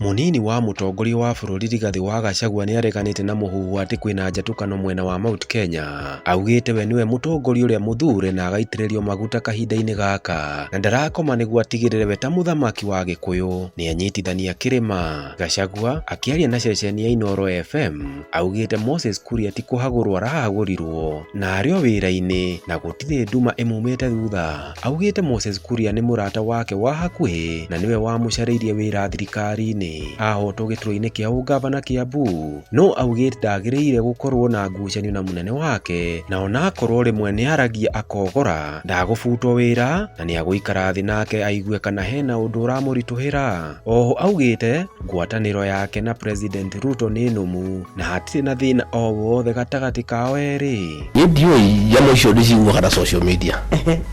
Mũnini wa mũtongoria wa bũrũri Rigathĩ wa Gachagua nĩareganĩte na mũhuhu atĩ kwĩna njatũkano mwena wa Mount Kenya. Augĩte we nĩwe mũtongoria ũrĩa mũthure na agaitĩrĩrio maguta kahinda-inĩ gaka na ndarakoma nĩguo atigĩrĩre we ta mũthamaki wa Gĩkũyũ nĩanyitithania kĩrĩma. Gachagua akĩaria na ceceni ya Inooro FM augĩte Moses Kuria ti kũhagũrwo arahagũrirwo na arĩ o wĩra-inĩ na gũtirĩ nduma ĩmumĩte thutha. Augĩte Moses Kuria nĩ mũrata wake wa hakuhĩ na nĩwe wamũcarĩirie wĩra thirikari-inĩ ahotwo gĩturwa-inĩ kĩa ũngavana Kiambu. No augĩte ndagĩrĩire gũkorwo na ngucanio na mũnene wake na onakorwo rĩmwe nĩaragia akogora ndagũbutwo wĩra na nĩagũikara thĩ nake aigue kana hena ũndũ ũramũritũhĩra. Oho augĩte ngwatanĩro yake na President Ruto nĩ nũmu na hatirĩ na thĩna o wothe gatagatĩ kao erĩ. Niĩ ndiũĩ nyamũ icio ndĩciguaga na social media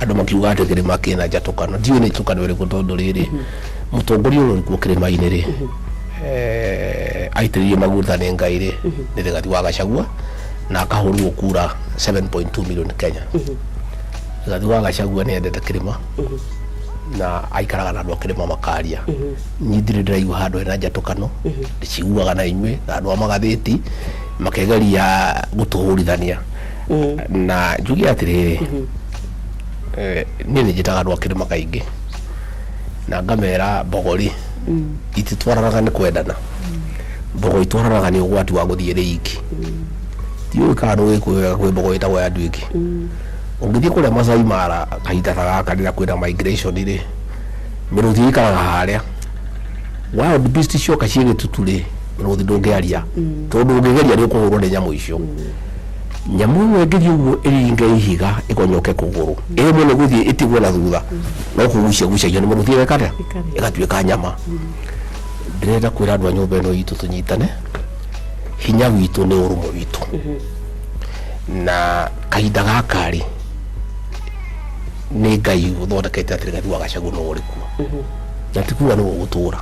andũ makiuga atĩ kĩrĩma kĩna njatũkano ndiũĩ nĩ njatũkano ĩrĩkũ tondũ rĩrĩ mũtongoria ũrĩa ũrĩ kuo kĩrĩma-inĩ rĩ aitĩrĩirio maguta nĩ Ngai rĩ nĩ Rigathi wa Gachagua na akahũrwo kura 7.2 million Kenya. Rigathi wa Gachagua nĩ endete kĩrĩma na aikaraga na andũ a kĩrĩma makaria. Niĩ ndirĩ ndĩraigua handũ hena njatũkano ndĩciguaga na inyuĩ na andũ a magathĩti makĩgeria gũtũhũrithania na njuge atĩrĩrĩ niĩ nĩ njĩtaga andũ a kĩrĩma kaingĩ na ngamera mbogori ititwaranaga nĩ kwendana mbogo itwaranaga nĩ ũgwati wa gũthiĩ ĩrĩ iki ndiũĩ kana nĩ ũgĩkũyũ wega kwĩ mbogo ĩtagwo ya nduĩki ũngĩthiĩ kũrĩa Masai Mara kahinda ta gaka rĩrĩa kwĩna migration rĩ mĩrũthi ĩikaraga harĩa wild beast cioka ciĩ gĩtutu rĩ mĩrũthi ndũngĩaria tondũ ũngĩgeria nĩ ũkũhũrwo nĩ nyamũ icio nyamũ ĩyo ĩngĩthiĩ ũguo ĩringe ihiga ĩgonyoke kũgũrũ ĩremwo nĩ gũthiĩ ĩtigwo na thutha no kũgucia gucagio nĩ mũrũthi ĩgeka atĩa ĩgatuĩka nyama ndĩrenda kwĩra andũ a nyũmba ĩno itũ tũnyitane hinya witũ nĩ ũrũmwe witũ na kahinda gaka rĩ nĩ Ngai ũthondekete atĩ Rigathi wa Gachagua no ũrĩ kuo na ti kuga nĩwe ũgũtũra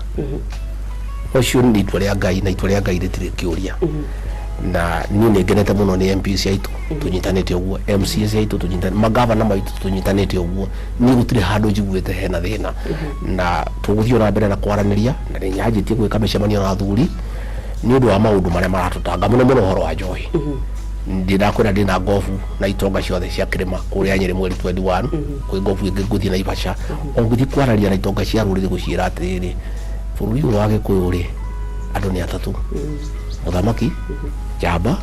ũcio nĩ itua rĩa Ngai na itua rĩa Ngai rĩtirĩ kĩũria na niĩ nĩ ngenete mũno nĩ MPs aitũ tũnyitanĩte ũguo MCAs aitũ tũnyitanĩte magavana maitũ tũnyitanĩte ũguo niĩ gũtirĩ handũ njiguĩte hena thĩna na tũgũthiĩ ona mbere na kwaranĩria na nĩ nyanjĩtie gwĩka mĩcemanio na athuri nĩ ũndũ wa maũndũ marĩa maratũtanga mũno mũno ũhoro wa njohi ndĩrakwĩra ndĩna ngobu na itonga ciothe cia kĩrĩma kũrĩa Nyĩrĩ mweri 21 kwĩ ngobu ĩngĩ ngũthiĩ Naivasha o ngũthiĩ kwaranĩria na itonga cia rũrĩrĩ gũciĩra atĩrĩrĩ bũrũri ũyũ wa Gĩkũyũ rĩ andũ nĩ atatũ mũthamaki njamba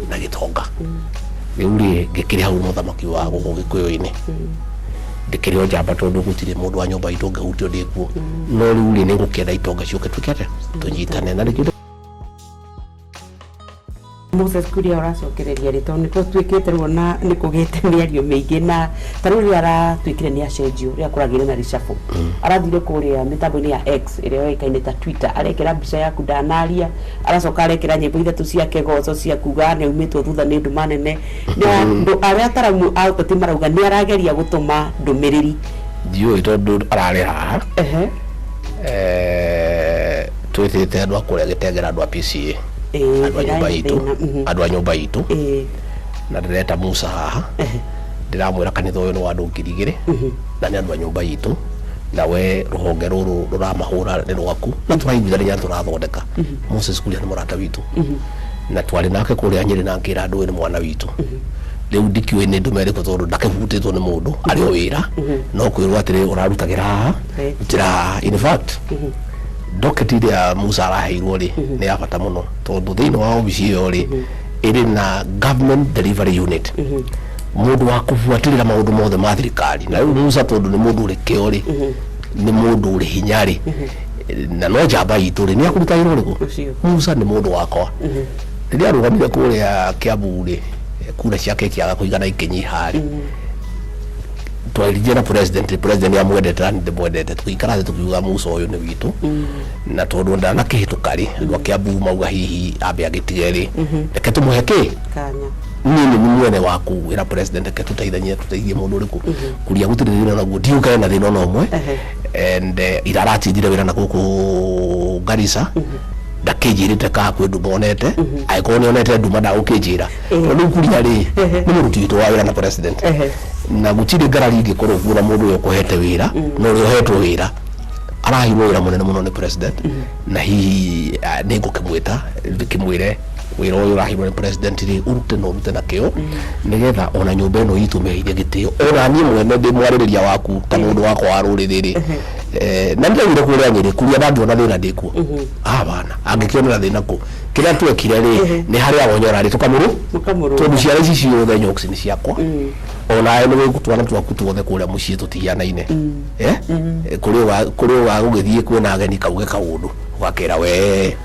na gĩtonga rĩu rĩ ngĩkĩrĩ hau mũthamaki wa gũkũ Gĩkũyũ-inĩ ndĩkĩrĩ o njamba tondũ gũtirĩ mũndũ wa nyũmba itũ ũngĩhutio ndĩ kuo no rĩu rĩ nĩ ngũkĩenda itonga ciũke twĩke atĩa tũnyitane na nĩkĩo Moses Kuria ũracokereria rĩ tondũ nĩ gũtuĩkĩte rĩu ona nĩ kũgĩte mĩario mĩingĩ na ta rĩu rĩrĩa aratuĩkire nĩ acenjio rĩrĩa kũragĩire na reshuffle arathire kũrĩa mĩtambo-inĩ ya X ĩrĩa yoĩkaine ta Twitter arekĩra mbica yaku ndanaria aracoka arekĩra nyĩmbo ithatũ cia kĩgoco cia kuga nĩ aumĩtwo thutha nĩ nduma nene nĩ andũ arĩa ataramu a ũteti marauga nĩ arageria gũtũma ndũmĩrĩri. Ndiũĩ tondũ ararĩ haha. Twĩtĩte andũ a kũrĩa Gĩtengera andũ a PCA andũ a nyũmba ndĩrarĩ itũ thĩna, andũ a nyũmba itũ na ndĩreta Musa haha ndĩramwĩra kanitha ũyũ nĩ wa andũ 2000 na nĩ andũ a nyũmba itũ na we rũhonge rũrũ rũramahũra nĩ rwaku na tũraiguithania na tũrathondeka. Moses Kuria nĩ mũrata witũ na twarĩ nake kũrĩa Nyĩrĩ na ngĩra andũ ũyũ nĩ mwana witũ rĩu ndikĩũĩ nĩ ndũma ĩrĩkũ tondũ ndakĩhutĩtwo nĩ mũndũ arĩ o wĩra no kwĩrwo atĩrĩ ũrarutagĩra haha rutĩra haha. In fact, docket ĩrĩa Musa araheirwo rĩ nĩ ya bata mũno tondũ thĩinĩ wa obici ĩyo rĩ ĩrĩ na government delivery unit mũndũ wa kũbuatĩrĩra maũndũ mothe ma thirikari na rĩu Musa tondũ nĩ mũndũ ũrĩ kĩo rĩ nĩ mũndũ ũrĩ hinya rĩ na no njamba itũ rĩ nĩ akũruta wĩra ũrĩkũ? Ũcio. Musa nĩ mũndũ wakwa rĩrĩa arũgamire kũrĩa Kiambu rĩ kura ciake ikĩaga kũigana ikĩnyiha rĩ twaririe na president president nĩ amwendete na nĩ ndĩmwendete tũgĩikara thĩ tũkiuga Musa ũyũ nĩ witũ na tondũ ndanakĩhĩtũka rĩ andũ a Kiambu mauga hihi ambe agĩtige rĩ reke tũmũhe kĩ kanya. Niĩ nĩ mwene wa kũwĩra president reke tũteithanie tũteithie mũndũ ũrĩkũ kuria gũtirĩ thĩna naguo ndiũkae na thĩna ona ũmwe and ira aratindire wĩra na gũkũ Garissa ndakĩnjĩrĩte kana kwĩ nduma onete angĩkorwo nĩ onete nduma ndagũkĩnjĩra tondũ rĩu kuria rĩ nĩ mũruti witũ wa wĩra na president na gũtirĩ ngarari ingĩkorwo kuo na mũndũ ũrĩa ũkũhete wĩra na ũrĩa ũhetwo wĩra. Araheirwo wĩra mũnene mũno nĩ president, na hihi nĩ ngũkĩmwĩta ndĩkĩmwĩre wĩra ũyũ ũraheirwo nĩ president rĩ, ũrute na ũrute na kĩo, nĩgetha ona nyũmba ĩno itũ mĩheithie gĩtĩo, ona niĩ mwene ndĩ mwarĩrĩria waku ta mũndũ wakwa wa rũrĩrĩ rĩ. Na nĩndaugire kũrĩa Nyĩrĩ kuria ndangĩona thĩna ndĩkuo abana, angĩkĩonera thĩna kũ? Kĩrĩa twekire rĩ, nĩ harĩa wonyora rĩ, tũkamũrũ Mũkamũrũnga. Tondũ ciana ici ciothe nyoks nĩ ciakwa, onawe nĩ wĩ twana twaku tuothe kũrĩa mũciĩ tũtihianaine. Eh? Kũrĩ ũga gũgĩthiĩ kwĩna ageni, kauge kaũndũ ũgakera we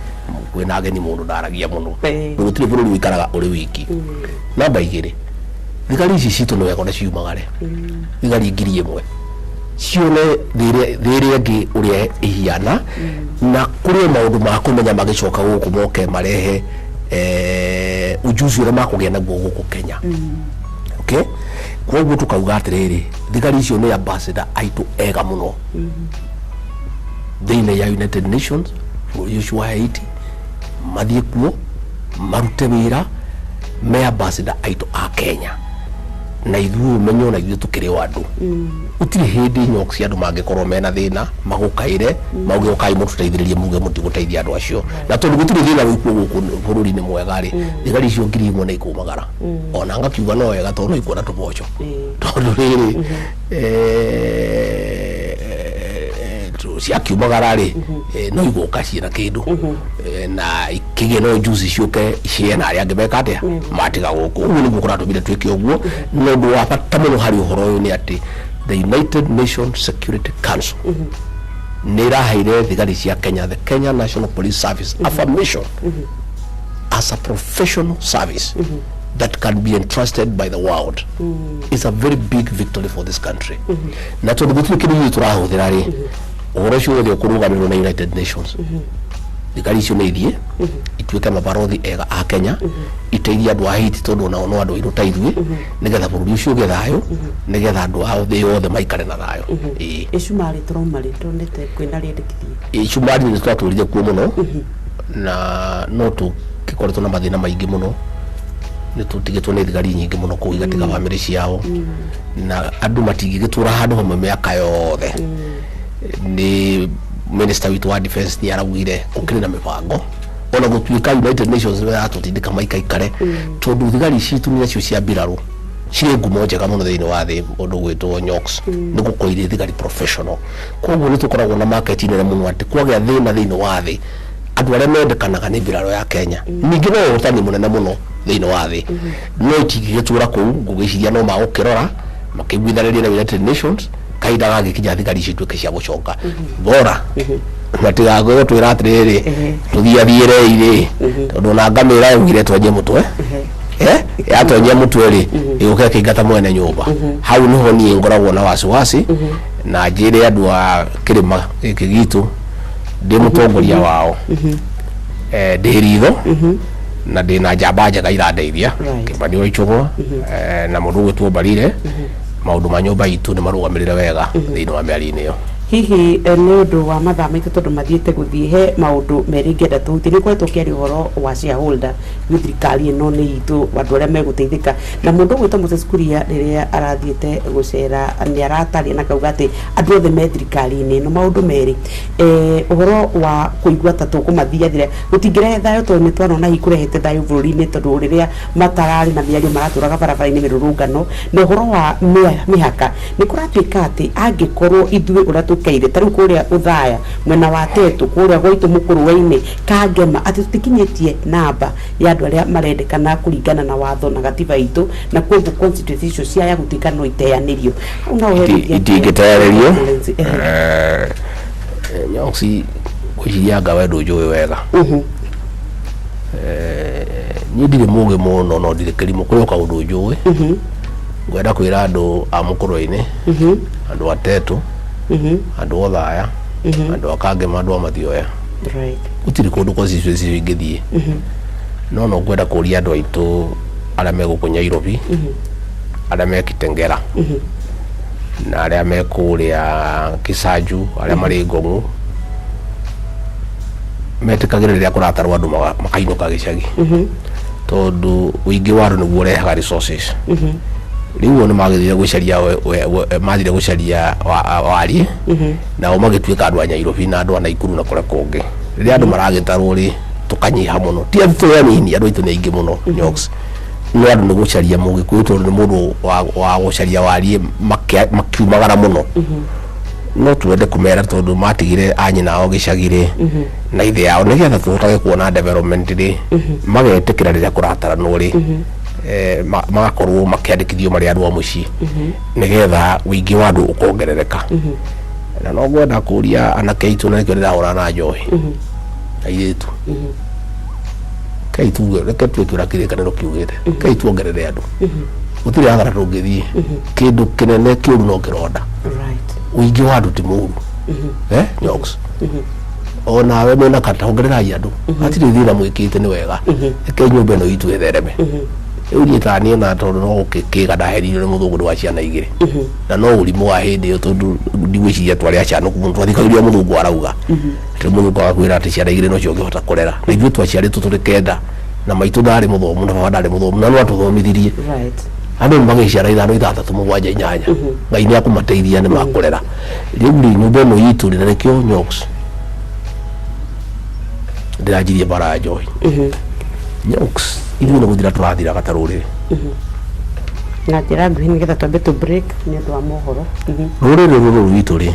kwĩna ageni, mũndũ ndaragia mũno. Gũtirĩ bũrũri ũikaraga ũrĩ wiki. Namba igĩrĩ, thigari ici citũ nĩ wega ona ciumagare, thigari 1,000 cione thĩ ĩrĩa ĩngĩ ũrĩa ĩhiana, na kũrĩ o maũndũ ma kũmenya magĩcoka gũkũ moke marehe ujuzi ũrĩa makũgĩa naguo gũkũ Kenya. Okay, koguo tukauga atĩrĩrĩ, thigari icio nĩ ambassador aitũ ega mũno thĩinĩ ya United Nations. Bũrũri ũcio wa Haiti mathiĩ kuo marute wĩra me ambassador aitũ a Kenya, na ithuĩ ũmenye ona ithuĩ tũkĩrĩ o andũ. Gũtirĩ hĩndĩ nyoks andũ mangĩkorwo mena thĩna magũkaĩre mauge ũkai mũtũteithĩrĩrie, muge mũtigũteithia andũ acio. Na tondũ gũtirĩ thĩna wĩkuo gũkũ bũrũri-inĩ mwega rĩ, thigari icio 1,000 nĩ ikumagara, ona ngakiuga no wega tondũ no ikuona tũboco, tondũ rĩrĩ ciakiumagara rĩ, no igũka ciĩna kĩndũ, na ikĩgĩe na ujuzi, ciũke icĩe na arĩa angĩ meka atĩa matiga gũkũ. Ũguo nĩguo kũratũmire twĩke ũguo. Na ũndũ wa bata mũno harĩ ũhoro ũyũ nĩ atĩ the United Nations Security Council nĩ ĩraheire thigari cia Kenya, the Kenya National Police Service, affirmation as a professional service that can be entrusted by the world. It's a very big victory for this country. Na tondũ gũtirĩ kĩndũ ithuĩ tũrahũthĩra rĩ, ũhoro ũcio wothe ũkũrũgamĩrĩrwo na United Nations. Thigari icio nĩ ithiĩ ituĩke mabarothi ega a Kenya, iteithie andũ a Haiti, tondũ onao no andũ airũ ta ithuĩ, nĩgetha bũrũri ũcio ũgĩe thayũ, nĩgetha andũ a thĩ yothe maikare na thayũ. Ĩĩ. Ĩcumarĩ tũrauma rĩ, tuonete kwĩna rĩendekithia? Icumari nĩ twatũrire kuo mũno, na no tũgĩkoretwo na mathĩna maingĩ mũno. Nĩ tũtigĩtwo nĩ thigari nyingĩ mũno kũu, igatiga bamĩrĩ ciao, na andũ matingĩgĩtũra handũ hamwe mĩaka yothe. Nĩ minister witũ wa defense nĩ araugire gũkĩrĩ na mĩbango, ona gũtuĩka United Nations nĩyo yatũtindĩka maikaikare, tondũ thigari citũ nĩ nacio cia mbirarũ cirĩ ngumo njega mũno thĩinĩ wa thĩ. Ũndũ gwĩtwo nyoks nĩ gũkorwo irĩ thigari professional, koguo nĩ tũkoragwo na market nene mũno atĩ kwagĩa thĩna thĩinĩ wa thĩ, andũ arĩa mendekanaga nĩ mbirarũ ya Kenya. Ningĩ no ũhotani mũnene mũno thĩinĩ wa thĩ, no itingĩgĩtũra kũu. Ngũgĩciria no magũkĩrora makĩiguithanĩria na United Nations, kahinda gagĩkinya thigari icio ituĩke cia gũcoka bora, matigagwe twĩra atĩrĩrĩ, tũthiathiĩrei rĩ, tondũ ona ngamĩra yaugire twenye mũtwe. Yatonyia mũtwe rĩ, ĩgũka ĩkĩingata mwene nyũmba. Hau nĩho niĩ ngoragwo na wasiwasi, na njĩre andũ a kĩrĩma gĩkĩ gitũ, ndĩ mũtongoria wao, ndĩ ritho na ndĩ na njamba njega irandeithia, Kĩmani wa Ichũgũa na mũndũ ũgwĩtwo Mbarire. Maũndũ ma nyũmba itũ nĩ marũgamĩrĩre wega thĩinĩ wa mĩario-inĩ ĩyo. Hihi nĩ ũndũ wa mathaa maitũ, tondũ mathiĩte gũthiĩ, he maũndũ merĩ ingĩenda tũhutie. Nĩ ũkoretwo ũkĩaria ũhoro wa shareholder gwĩ thirikari ĩno nĩ itũ, andũ arĩa megũteithĩka, na mũndũ ũgwĩtwo Moses Kuria rĩrĩa arathiĩte gũcera nĩ arataria na kauga atĩ andũ othe me thirikari-inĩ ĩno. Maũndũ merĩ, ũhoro wa kũigua ta tũkũmathiathĩra gũtingĩrehe thayũ, tondũ nĩ twanona hihi kũrehete thayũ bũrũri-inĩ, tondũ rĩrĩa matararĩ na mĩario maratũraga barabara-inĩ mĩrũrũngano. Na ũhoro wa mĩhaka, nĩ kũratuĩka atĩ angĩkorwo ithuĩ ũrĩa tũkaire ta rĩu kũrĩa Ũthaya mwena wa Tetu, kũrĩa gwaitũ Mũkũrwe-inĩ, Kangema, atĩ tũtikinyĩtie namba ya andũ arĩa marendekana kũringana na watho na gatiba itũ, na koguo constituency icio ciaya gũtuĩka no iteanĩrio. Hau no ũherithie atĩa? Itingĩteanĩrio. Excellency? Nyoksi, ngwĩciria anga we ndũnjũĩ wega. Niĩ ndirĩ mũgĩ mũno, no ndirĩ kĩrimũ. Kũrĩ o kaũndũ njũĩ. Ngwenda kwĩra andũ a Mũkũrwe-inĩ, andũ a Tetu, andũ a Othaya, andũ a Kangema, andũ a Mathioya, gũtirĩ kũndũ constituency icio ingĩthiĩ. No ngwenda kũria andũ aitũ arĩa me gũkũ Nyairobi, arĩa me Kitengera, na arĩa me kũrĩa Kisanju, arĩa marĩ Ngong'u, metĩkagĩre rĩrĩa kũratarwo andũ makainũka gĩcagi, tondũ ũingĩ wa andũ nĩguo ũrehaga resources. Rĩu o nĩ magĩthire gũcaria mathire gũcaria wariĩ, nao magĩtuĩka andũ a Nyairobi na andũ a Naikuru na kũrĩa kũngĩ. Rĩrĩa andũ maragĩtarwo rĩ, tũkanyiha mũno. Ti atĩ tũrĩ anini, andũ aitũ nĩ aingĩ mũno, Nyox. No andũ nĩ gũcaria Mũgĩkũyũ tondũ nĩ mũndũ wa gũcaria wariĩ makiumagara mũno. No twende kũmera tondũ matigire anyina ao gĩcagi rĩ na ithe yao, nĩgetha tũhotage kuona development rĩ, magetĩkĩra rĩrĩa kũrataranwo rĩ, magakorwo makĩandĩkithio marĩ andũ a mũciĩ, nĩgetha ũingĩ wa andũ ũkongerereka. Na no ngwenda kũria anake aitũ, na nĩkĩo ndĩrahũrana na njohi, airĩtu, kei tuge, reke tuĩke ũrĩa kĩrĩkanĩro kiugĩte, kei tuongerere andũ. Gũtirĩ hathara tũngĩthiĩ, kĩndũ kĩnene kĩũru no kĩronda. Ũingĩ wa andũ ti mũru, Nyox, onawe mwĩna kata, ongererai andũ, hatirĩ thĩna mwĩkĩte, nĩ wega. Reke nyũmba ĩno itũ ĩthereme. Rĩu niĩ ta niĩ, na tondũ no gũkĩga ndaheririo nĩ mũthũngũ wa ciana igĩrĩ, na no ũrimũ wa hĩndĩ ĩyo, tondũ ndigwĩciria twarĩ acanũku mũno, twathikagĩrĩria mũthũngũ arauga. Rĩu mũthũngũ agakwĩra atĩ ciana igĩrĩ nocio ũngĩhota kũrera, na ithuĩ twaciarĩtwo tũrĩ kenda, na maitũ ndarĩ mũthomu na baba ndarĩ mũthomu, na no atũthomithirie. Andũ nĩ magĩciara ithano, ithathatũ, mũgwanja, inyanya, Ngai nĩ akũmateithia, nĩ makũrera. Rĩu rĩ, nyũmba ĩno itũ rĩ, na nĩkĩo, Nyox, ndĩranjirie mbara ya njohi. Nyox, ithuĩ nĩ gũthira tũrathiraga ta rũrĩrĩ. Na njĩra nguhĩ, nĩgetha twambe tũ break nĩ ũndũ wa mohoro. Rũrĩrĩ rũrũ rwitũ rĩ,